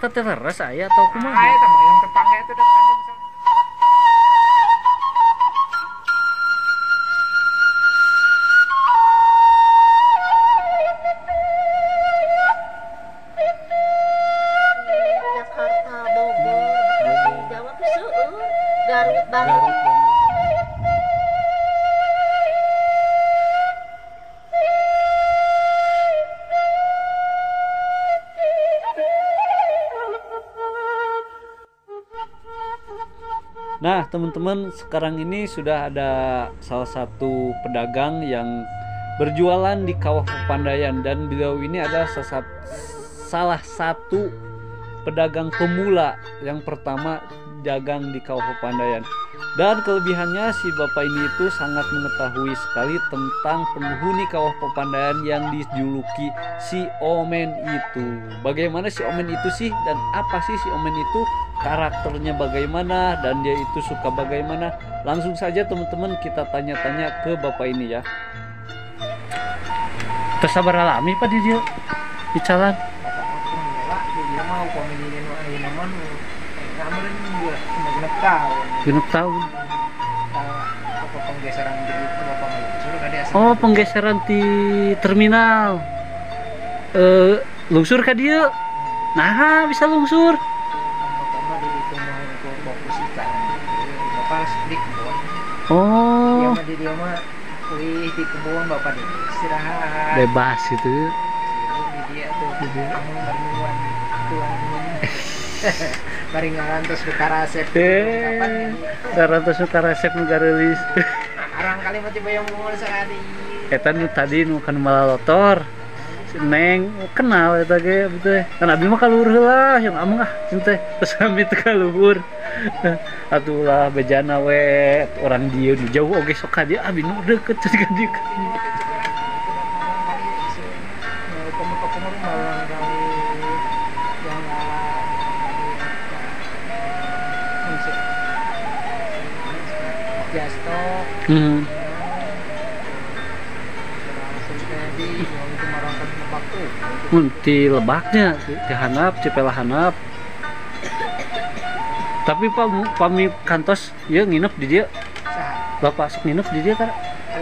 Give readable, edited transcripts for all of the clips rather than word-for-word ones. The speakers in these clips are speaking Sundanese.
Eta teh leres aya atau kumaha? Aya teh mah yang tetangga itu da Tanjung. Jakarta, Bogor, Bekasi, Jawa teh seueur, Garut, Bandung. Nah, teman-teman, sekarang ini sudah ada salah satu pedagang yang berjualan di Kawah Papandayan dan beliau ini adalah salah satu pedagang pemula yang pertama dagang di Kawah Papandayan. Dan kelebihannya si bapak ini itu sangat mengetahui sekali tentang penghuni Kawah Papandayan yang dijuluki si Omen itu. Bagaimana si Omen itu sih dan apa sih si Omen itu? Karakternya bagaimana dan dia itu suka bagaimana? Langsung saja teman-teman kita tanya-tanya ke bapak ini ya. Tersabar alami Pak di dia di jalan. Genep tahun. Oh, penggeseran di terminal. Lungsur ka dieu. Nah, bisa lungsur. Oh. Dia mah wih di kebun bapak di istirahat. Bebas gitu. Di dia tuh kamu bernuan tuan. Bari ngarantos nu karasep. Ngarantos nu karasep nu gareulis. Arang kali mah tiba yang bungul sakali. Eta nu tadi nu kan malalotor. Si Neng kenal eta ge teh. Kan abi mah ka luhur heula, yang ameng ah cing teh. Terus kami teh ka luhur. Atuh lah bejana we orang dieu nu jauh oge sok ka dieu abi nu deukeut ka dieu. Ti lebaknya, ti hanap, cipela hanap. Tapi Pak pami kantos ya nginep di dia. Bapak sok nginep di dia tara.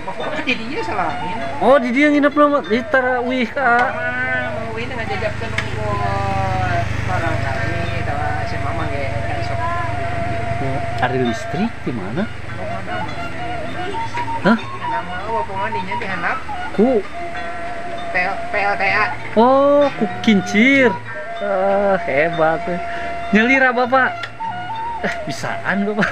Bapak di dia salah nginep. Oh, di dia nginep mah di tara wih ka. Mama wih ngajajabkeun unggul barangkali tawa si mama ge sok. Ari listrik di mana? Hah? Nama bapak mah dinya di hanap. Ku PLTA. Oh, ku kincir. Hebat. Nyelira bapak. Bisaan bapak.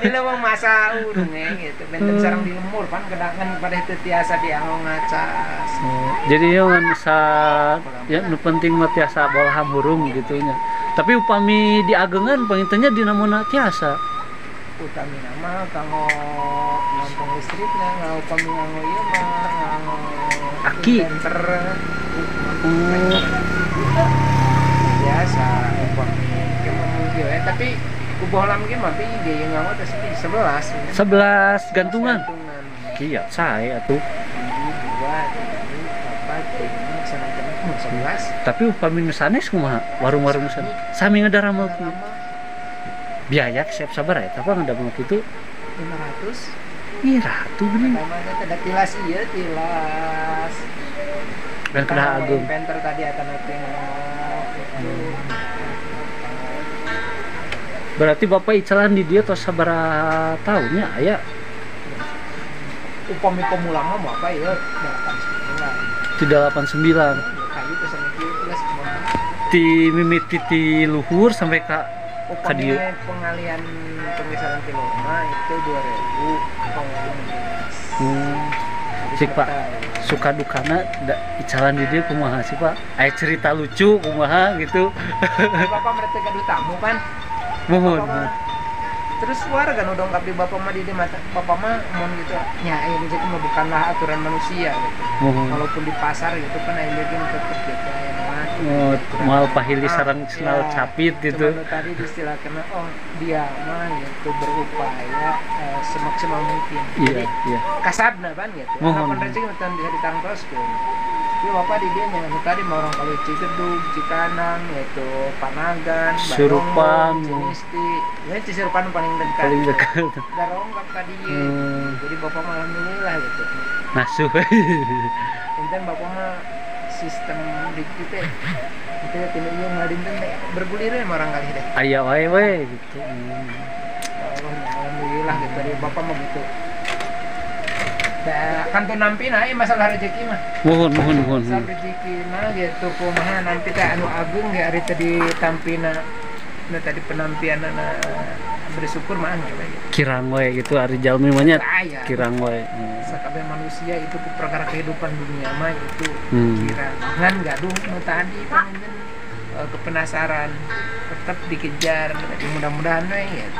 Ini mah masa urungnya gitu. Benten sareng di lemur pan kedangan pada itu tiasa dianggo ngacas. Jadi ngan bisa ya nu penting mah tiasa bolaham hurung gitu nya. Tapi upami diagengan pangintennya dinamona tiasa. Utami nama kanggo nampung listrikna, upami nganggo ieu mah nganggo aki. Biasa upami kieu tapi kuboh lam ge mah ge nganggo teh 11. 11 gantungan. Kiat sae atuh. 2 3 4 5 6 11. Tapi upami nu sanes kumaha? Warung-warung nu sanes sami ngadaramel kieu. Biaya siap sabar ya, tapi ngadamel kitu 500. Ih, ratu geuning. Ada tilas ieu, tilas. Dan kedah agung. Penter tadi atan teh. Berarti bapak icalan di dia tos sabaraha tahunnya aya? Upami pemulang mah bapak ieu 89. Di 89. Kayu teh sampe kieu geus ti mimiti ti luhur sampai ka upami pengalihan penggeseran ti loma itu 2000. Cik Pak, suka dukana icalan di dia kumaha sih Pak? Aya cerita lucu kumaha gitu. Bapak mereka gaduh tamu kan? Mohon. Terus warga nu dongkap di bapak mah di mata bapak mah mun gitu nya aya rezeki mah bukanlah aturan manusia gitu. Mohon. Walaupun di pasar gitu kan aya jeung tetep gitu aya mah. Oh, moal pahili sareng senal capit gitu. Cuman tadi diistilahkan oh dia mah gitu berupaya semaksimal mungkin. Iya, jadi iya. Kasabna ban gitu. Mohon. Harapan rezeki mah bisa ditangtoskeun. Tapi bapak di dia yang tadi mau orang kali Cigedug, Cikanang, yaitu Panagan, Surupan, Cinisti. Ya Cisurupan paling dekat. Paling dekat. Darongkap tadi. Jadi bapak mah alhamdulillah gitu. Nasuh. Enten bapak mah sistem di kitu teh. Itu tinu ieu ngadinten teh bergulir we orang kali teh. Aya wae we gitu. Alhamdulillah gitu dari bapak mah gitu. Da kantun nampi nah masalah rezeki mah. Muhun muhun muhun. Masalah rezeki mah gitu kumaha nampi teh anu agung ge ari tadi tampina nu tadi penampianana bersyukur mah anu we gitu. Kirang we gitu ari jalmi mah nya. Kirang we. Sakabeh manusia itu ku perkara kehidupan dunia mah itu kirang. Ngan gaduh nu tadi panginten kepenasaran tetap dikejar, mudah-mudahan we gitu.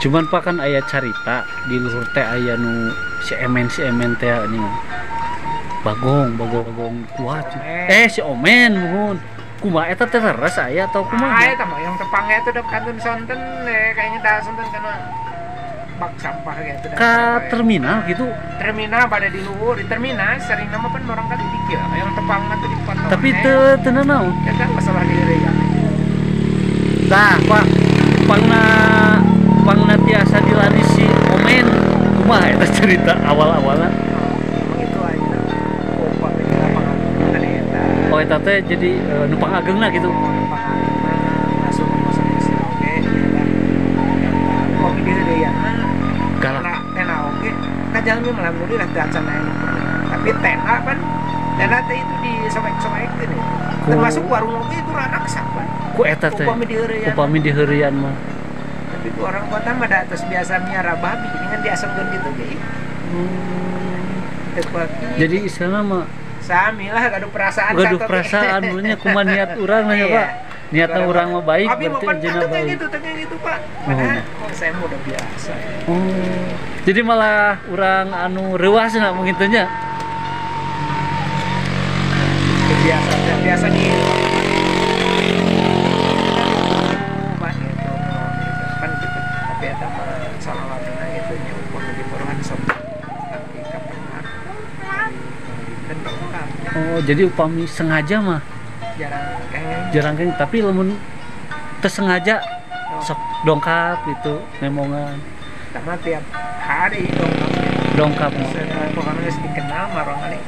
Cuman Pak kan aya carita di luhur teh aya nu si Emen teh ini Bagong bagong kuat. Si Omen muhun. Kumaha eta teh leres aya atau kumaha? Aya tah yang tepangnya itu udah kantun sonten kayaknya dah sonten kana bak sampah gitu. Ka terminal gitu. Terminal pada di luhur, di terminal sering nama pan orang kali dikira yang tepang mah tuh dipotong. Tapi teu teu naon. Eta masalah diri ya. Tah, Pak, pangna tiasa dilani si Omen. Kumaha eta cerita awal-awalna? Emang itu aja. Opa di lapangan tadi eta. Oh, eta teh jadi nu pangageungna gitu. Pangageungna masuk masuk oge eta. Kopi di sadayana galak. Tena oge ka jalmi mah alhamdulillah teu acan aya nu pernah. Tapi tena pan tena teh itu disobek-sobekeun itu. Termasuk warung oge itu raraksa pan. Ku eta teh. Upami diheureuyan mah. Tapi ku orang kota mah da atos biasa miara babi dengan diasengkeun gitu ge. Jadi istilahna mah sami lah gaduh perasaan. Gaduh perasaan nya kumaha niat urang lah ya, Pak. Niatna urang mah baik berarti anjeunna baik. Gitu, gitu, Pak. Padahal oh, saya mah udah biasa. Oh. Jadi malah urang anu reuas na mungkin teh nya. Biasa biasa di Pak gitu. Kan gitu. Tapi eta mah salawatna gitu nya upami di poruhan sok tapi kapan. Oh, jadi upami sengaja mah jarang kayaknya. Jarang kayaknya, tapi lamun tersengaja sok dongkap gitu, nemongan. Sama tiap hari dongkap. Dongkap. Pokoknya geus dikenal marang kali.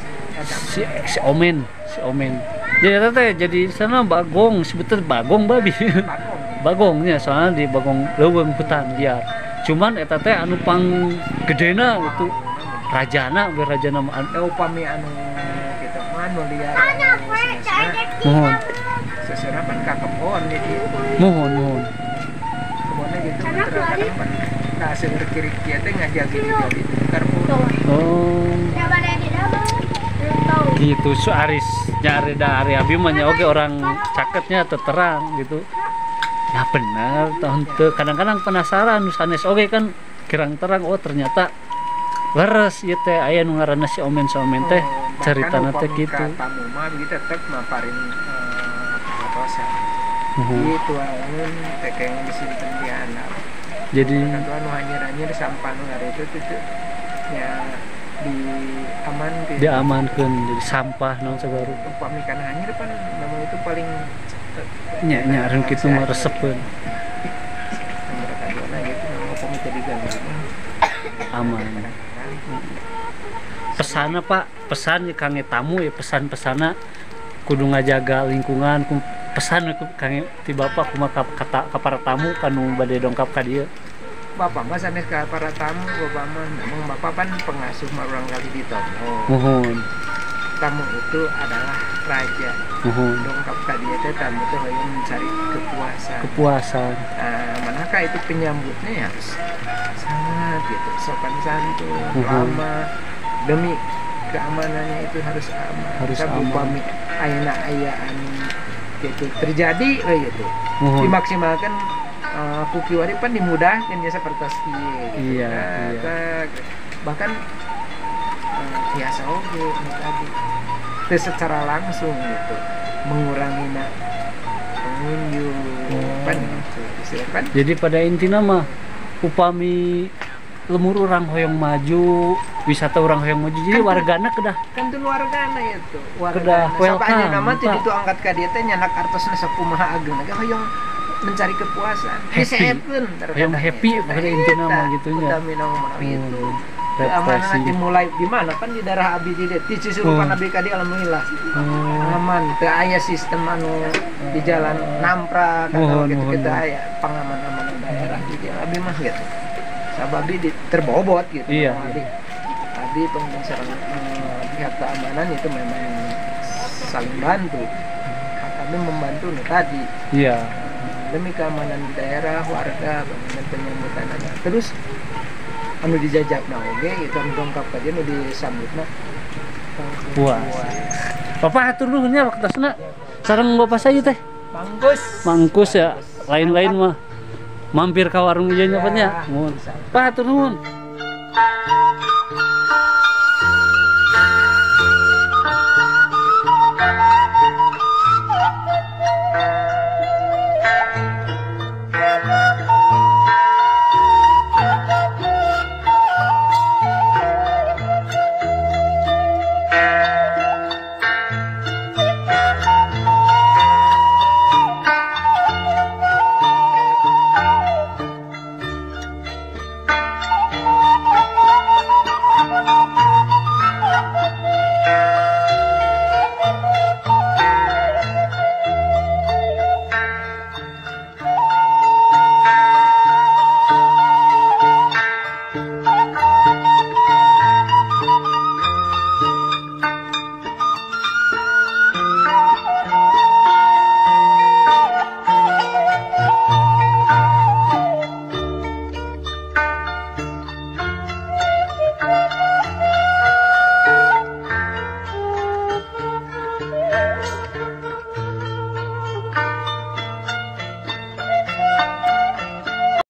Si Omen, si Omen. Jadi eta teh jadi sana bagong, sebetulnya bagong babi. Bagong. Bagongnya soalnya di bagong leuweung hutan liar. Cuman eta teh anu pang gedena gitu. Rajana, we rajana mah upami anu kitu mah anu liar. Mohon. Sesera pan ka kebon jadi. Mohon, mohon. Kebonnya gitu kadang pan nah seueur kiri kieu teh ngajagi-jagi karpun. Oh. Gitu su aris nyari dari abi mah nya oge orang caketnya terterang gitu. Nah benar tahun teu kadang-kadang penasaran nu sanes oge kan kirang terang oh ternyata leres ieu teh aya nu ngaranna si Omen si Omen teh caritana teh kitu. Tamu mah begitu tetep maparin patosan. Gitu amun teh yang disimpen di handap. Jadi kan nu hanyir-hanyir sampah nu itu tuh nya diamankeun. Diamankeun jadi sampah naon segala rupa. Upami kana hanyir pan memang itu paling nya nya areun kitu mah resepeun. Mereka duana gitu memang upami teh diganggu. Aman. Pesanna Pak, pesan kangge tamu ya pesan-pesanna kudu ngajaga lingkungan, pesan kangge ti Bapak kumaha kata ka para tamu kanu bade dongkap ka dieu. Bapak mah sanes ka para tamu, Bapak mah memang Bapak pan pengasuh mah urang kali di Tomo. Muhun. Tamu itu adalah raja. Muhun. Dongkap ka dieu teh tamu teh hoyong mencari kepuasan. Kepuasan. Nah, manakah itu penyambutnya ya harus sangat gitu, sopan santun, ramah, demi keamanannya itu harus aman. Harus aman. Upami ayeuna ayaan gitu terjadi we gitu. Dimaksimalkan ku kiwari pan dimudahkan ya seperti kieu gitu. Iya, nah, iya. Bahkan biasa oge nu tadi teu secara langsung gitu mengurangi na pengunjung pan gitu istilah pan. Jadi pada intina mah upami Lembur urang hoyong maju, wisata urang hoyong maju. Jadi Kan- wargana kedah Kan tun wargana itu. Kedah Wargana. welcome, Sapa nama teh Pak. ditu angkat ka dieu teh nyanak artosna sakumaha ageung ge hoyong mencari kepuasan. Happy. Diseepkeun Hoyong happy pada intina mah gitu nya. Utamina mah gitu. Keamanan Refreshing. dimulai di mana kan di daerah abi di dieu. Ti Cisurupan abi ka dieu alhamdulillah. Aman, teu aya sistem anu di jalan namprak atau Mohon, gitu mohon, kita mohon. aya pengaman-amanan daerah di dieu abi mah gitu. Sababi di, terbobot gitu. Iya, Abi. Abi pengen sareng pihak keamanan itu memang saling bantu. Hak kami membantu nu tadi demi keamanan di daerah warga bagaimana penyambutan anak terus anu dijajabna oge itu anu dongkap ka dieu nu disambutna Puas. Bapak hatur nuhun nya waktosna. Sareng bapak saya teh. Mangkus. Mangkus ya. Lain-lain mah mampir ke warung ieu nya Pak nya. Ya, Nuhun. bisa. Pak hatur nuhun.